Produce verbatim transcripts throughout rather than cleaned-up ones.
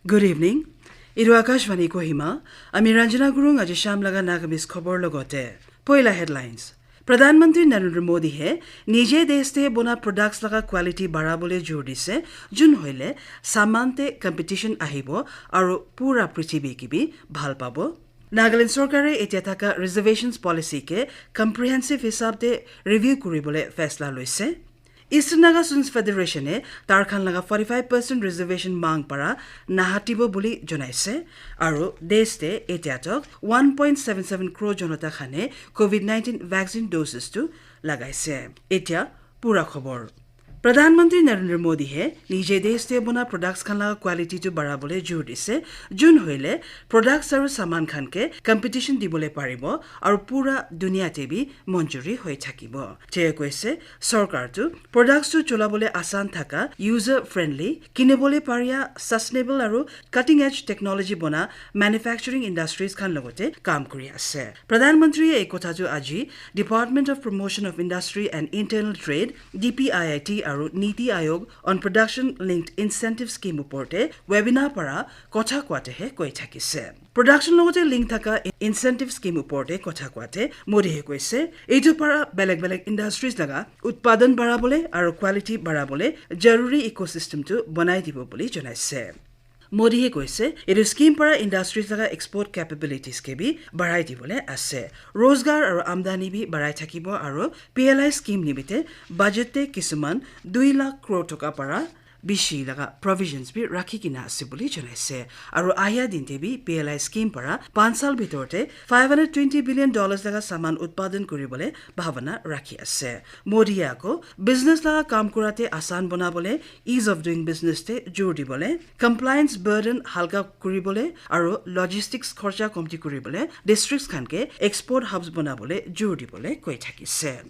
Good evening. Iru Akashvani Kohima, ami Ranjana Gurung aji sham laga Nagamese khobor logote. Poila headlines. Pradhan Mantri Narendra Modi he nije desh te bona products laga quality barabole jor dise, jun hoile saman te competition ahibo aru pura prithibi ki bi bhal pabo. Nagaland sorkare etia thaka reservations policy ke comprehensive hisab te review kuribole faisla loise. Eastern Naga Students Federation e tar khan laga forty-five percent reservation mang para nahatibo buli jonaise, aru desh te etia tok one point seven seven crore jonota khane covid nineteen vaccine doses tu lagaise. Etia pura khobor. Pradhan Mantri Narendra Modi he nije desh te bona products khan laga quality tu barabole jor dise, jun hoile products aru saman khan ke competition dibole paribo aru pura dunia te bi monjuri hoi thakibo. Te koise, sorkar tu products tu cholabole asan thaka, user friendly, kinibole paria, sustainable aru cutting edge technology bona manufacturing industries khan logote kam kuri ase. Pradhan Mantri e kotha tu aji Department of Promotion of Industry and Internal Trade, D P I I T aru Niti Aayog on Production Linked Incentive Scheme uporte webinar para kotha kwate he koi thakise. Production logote link thaka incentive scheme uporte kotha kwate Modi he koise, etu para beleg beleg industries laga utpadan barabole aru quality barabole jaruri ecosystem tu banai dibo buli jonaise. Modi he koise, etu scheme para industries laga export capabilities ke bi barai dibole ase. Rozgar aru amdani bi barai thakibo aru P L I scheme nimite budget te kisuman dui lakh crore toka para bishi laga provisions bi rakhi kena ase buli jonaise. Aru ahia din te bi P L I scheme para panch sal bhitor te five hundred twenty billion dollars laga saman utpadan kuribole bhavana rakhi ase. Modi ako business laga kam kurate asan banabole, ease of doing business te jor dibole, compliance burden halka kuribole, aru logistics khorcha komti kuribole, districts khan ke export hubs banabole jor dibole koi thakise.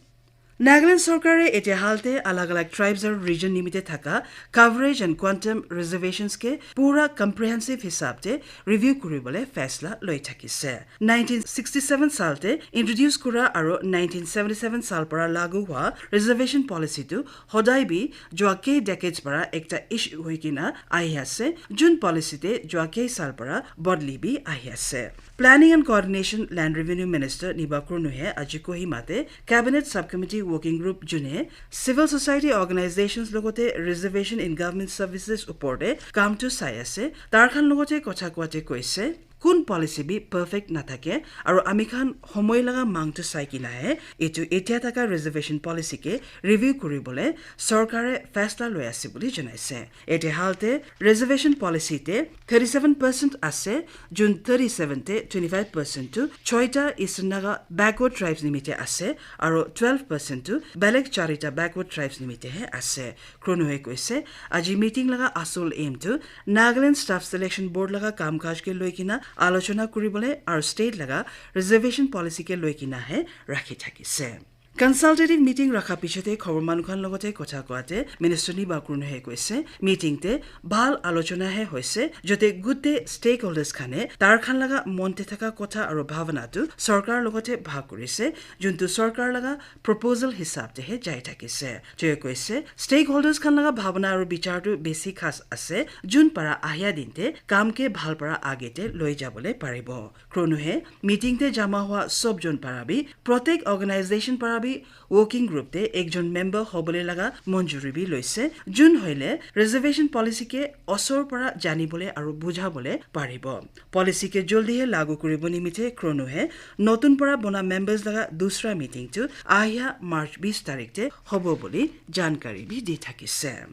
Nagaland sorkare etia halte alag alag tribes aru region nimite thaka coverage and quantum reservations ke pura comprehensive hisab te review kuribole faisla loi thakise. Nineteen sixty-seven sal te introduce kura aru nineteen seventy-seven sal para lagu hua reservation policy tu hodai bi jua kei decades para ekta issue hoi kena ahi ase, jun policy te jua kei sal para bodli bi ahi ase. Planning and Coordination Land Revenue Minister Niba Kurnu he aji Kohima te Cabinet Subcommittee Working Group june civil society organizations logote reservation in government services uporte kam tu sai ase, tar khan logote kotha kwate koise, kun policy bi perfect nathake aru ami khan homoi laga mang tu sai kena he etu etia thaka reservation policy ke review kuribole sorkare faisla loi ase buli jonaise. Etia halte reservation policy te thirty-seven percent ase, jun thirty-seven te twenty-five percent tu choita Eastern Naga backward tribes nimite ase, aru twelve percent tu beleg charita backward tribes nimite he ase. Kurnu he koise, aji meeting laga asol aim tu Nagaland Staff Selection Board laga kam kaj ke loi kena alochona kuribole aru state laga reservation policy ke loi kena he rakhi thakise. Consultative meeting rakha pichete khobor manu khan logote kotha koate Minister Niba Kurnu he koise, meeting te bhal alochona he hoise, jote gute stakeholders khane tar khan laga mon te thaka kotha aru bhavana tu sorkar logote bhag kurise, juntu sorkar laga proposal hisab te he jai thakise. Te koise, stakeholders khan laga bhavana aru bichar tu besi khas ase, jun para ahia din te kam ke bhal para age te loi jabole paribo. Kurnu he meeting te jama hua sob jon para bi, protek organization para bi working group te ekjon member hobole laga monjuri bi loise, jun hoile reservation policy ke osor para janibole aru bujhabole paribo. Policy ke joldi he lagu kuribo nimite Kurnu he notun para bona members laga dusra meeting tu ahia March bis tarik te hobo buli jankari bi di thakise.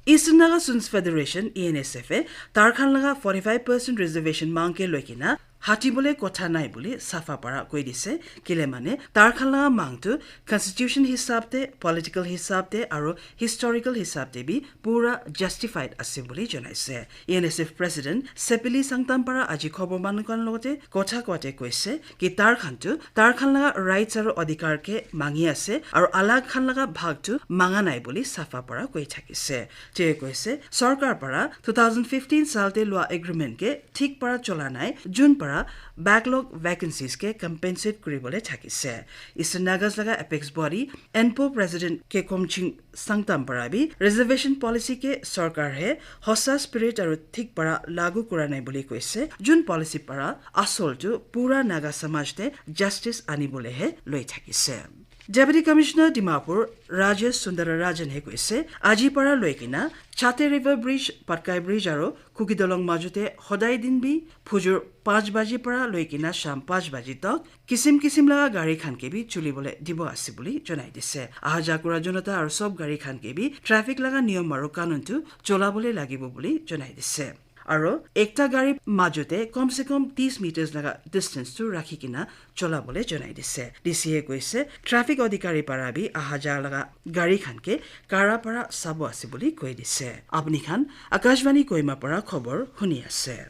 Eastern Naga Students Federation, E N S F e tar khan laga forty-five percent reservation mang ke loi kena hatibole kotha nai buli safa para koi dise, kile mane tar khan laga mang tu constitution hisab te, political hisab te aru historical hisab te bi pura justified ase buli jonaise. E N S F President Sepili Sangtam para aji khobor manu khan logote kotha koate koise ki tar khan tu tar khan laga rights aru adhikar ke mangi ase aru alag khan laga bhag tu manga nai buli safa para koi thakise. Te koise, sorkar para two thousand fifteen sal te lua agreement ke thik para chola nai, jun para backlog vacancies ke compensate kuribole thakise. Eastern Nagas laga apex body, ENPO president Kekomching Sangtam para bi reservation policy ke sarkar he hosa spirit aru thik para lagu kura nai bole koise. Jun policy para asol tu pura Naga samaj te justice anibole he loi thakise. Deputy Commissioner Dimapur Rajesh Sundara Rajan he koise, aji para loi kina Chate River Bridge, Patkai Bridge aru Kuki Dolong majute hodai din bi phujur panch baji para loi kina sham panch baji tak kisim kisim laga gari khan ke bi chuli bole dibo ase bole jonai dise. Aha ja kura jonota aru sob gari khan ke bi traffic laga niyom aru kanun tu chola bole lagibo bole jonai dise. Aru ekta gari majute kom se kom tis meters laga distance tu rakhi kina chola bole jonai dise. D C e koise, traffic adhikari para bi aha ja laga gari khan ke kara para sabo ase bole koi dise. Apni khan Akashvani Kohima para khobor huni ase.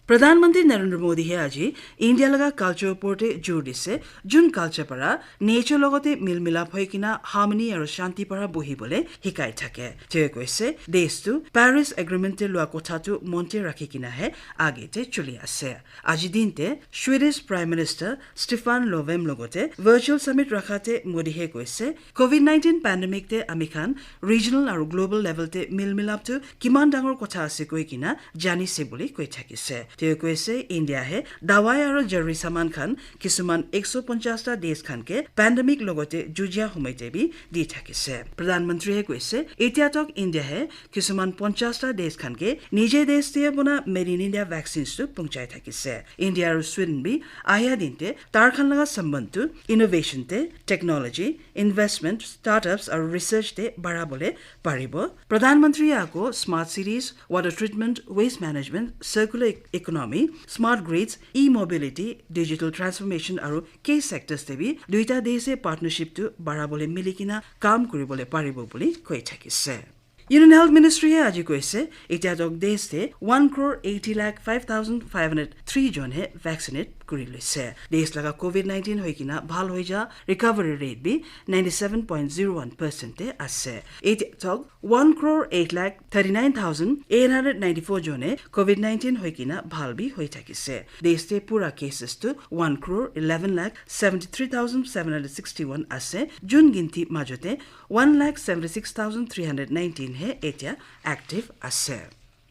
Pradhan Mantri Narendra Modi he aji India laga culture opor te jor dise, jun culture para nature logote mil milap hoi kina harmony aru shanti para bohi bole hikai thake. Te koise, desh tu Paris Agreement te lua kotha tu mon te rakhi kina he age te chuli ase. Aji din te Swedish Prime Minister Stefan Löfven logote virtual summit rakha te Modi he koise, covid nineteen pandemic te ami khan regional aru global level te mil milap tu kiman dangor kotha ase koi kina jani se bole koi thakise. Te koise, India he dawai aru jaruri saman khan kisuman ekso ponchas ta desh khan ke pandemic logote jujia humai te bi di thakise. Pradhan Mantri he koise, etia tok India he kisuman ponchas ta desh khan ke nije desh te bona made in India vaccines tu pungchai thakise. India aru Sweden bi ahia din te tar khan laga samband tu innovation te, technology, investment, startups aru research te bara bole paribo. Pradhan Mantri ako smart cities, water treatment, waste management, circular e-, economy, smart grids, e-mobility, digital transformation aru kei sectors te bi duita desh e partnership tu bara bole mili kina kam kuri bole paribo bole koi thakise. Union Health Ministry he aji koise, etia tok desh te one crore eighty lakh five thousand five hundred three jon he vaccinate kuri loise. Desh laga covid nineteen hoi kina bhal hoi ja recovery rate bi ninety seven point zero one percent te ase. Etia tok one crore eight lakh thirty nine thousand eight hundred ninety four jon he covid nineteen hoi kina bhal bi hoi thakise. Desh te pura cases tu one crore eleven lakh seventy three thousand seven hundred sixty one ase. Jun ginti majote one lakh seventy six thousand three hundred nineteen he etia active ase.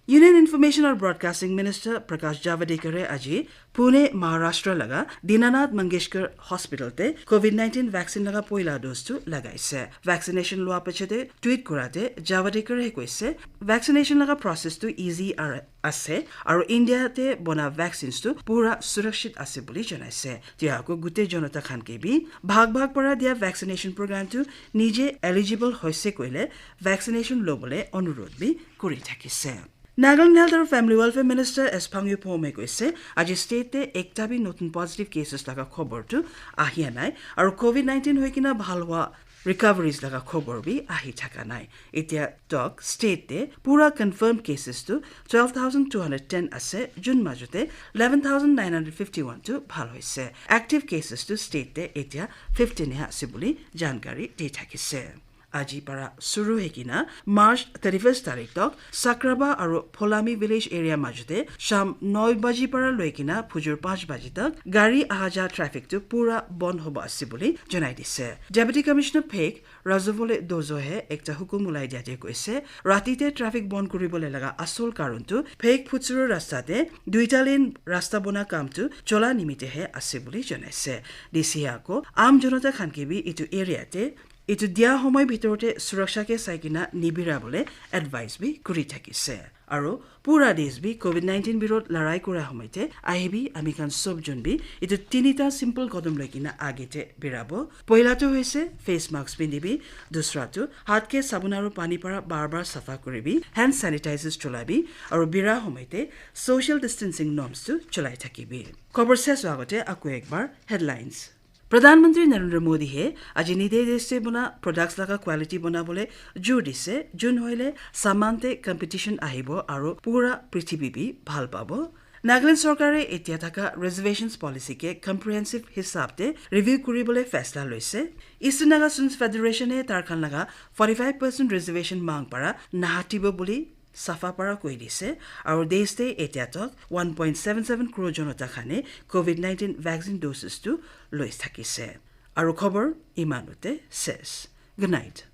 Union Information aru Broadcasting Minister Prakash Javadekar e aji Pune, Maharashtra laga Dinanath Mangeshkar Hospital te covid nineteen vaccine laga poila dose tu lagaise. Vaccination lua pichete tweet kurate Javadekar e koise, vaccination laga process tu easy ar-, ase aru India te bona vaccines tu pura surakshit ase bole janaise. Tia ako gute jonota khan ke bi bhag bhag para dia vaccination program tu nije eligible hoise koile vaccination lobole onurodh bi kuri thakise. Nagaland Health aru Family Welfare Minister S Phangyo Phome koise, aji state te ekta bi notun positive cases laga khobor tu ahia nai, aru covid nineteen hoi kina bhal hua recoveries laga khobor bi ahi thaka nai. Etia tok state te pura confirmed cases tu twelve thousand two hundred ten ase, jun majote eleven thousand nine hundred fifty one tu bhal hoise. Active cases tu state te etia fifteen he ase bole jankari di thakise. Aji para suru hoi kina March thirty first tarik tok Sakraba aru Pholami village area majote sham noi baji para loi kina phujur panch baji tak gari aha ja traffic tu pura bon hobo ase bole janai dise. Deputy Commissioner Phek Rajavole Dozo he ekta hukum ulai dia te koise, rati te traffic bon kuri bole laga asol karun tu Phek Phutsuru rasta te duita lane rasta bona kam tu chola nimite he ase bole janaise. D C ako am jonota khan ke bi itu area te itu dia homoi bhitor te suraksha ke sai kina nibira bole advice bi kuri thakise. Aru pura desh bi covid nineteen birot larai kura homoi te ahibi ami khan sob jon bi itu tinita simple kodom loi kina age te birabo. Poila tu hoise face mask pindibi, dusra tu hat ke sabun aru pani para bar bar safa kuribi, hand sanitizers cholabi, aru bira homoi te social distancing norms tu cholai thakibi. Khobor ses hua agote aku ekbar headlines. Pradhan Mantri Narendra Modi he aji nide desh te bona products laga quality bona bole jor dise, jun hoile saman te competition ahibo aru pura prithibi bi bhal pabo. Nagaland sorkare etia thaka reservations policy ke comprehensive hisab te review kuri bole faisla loise. Eastern Naga Students Federation e tar khan laga forty five percent reservation mang para nahatibo bole safa para koi dise, aru desh te etia tak one point seven seven crore jonota khane covid nineteen vaccine doses tu loi thakise. Aru khobor imanute ses. Good night.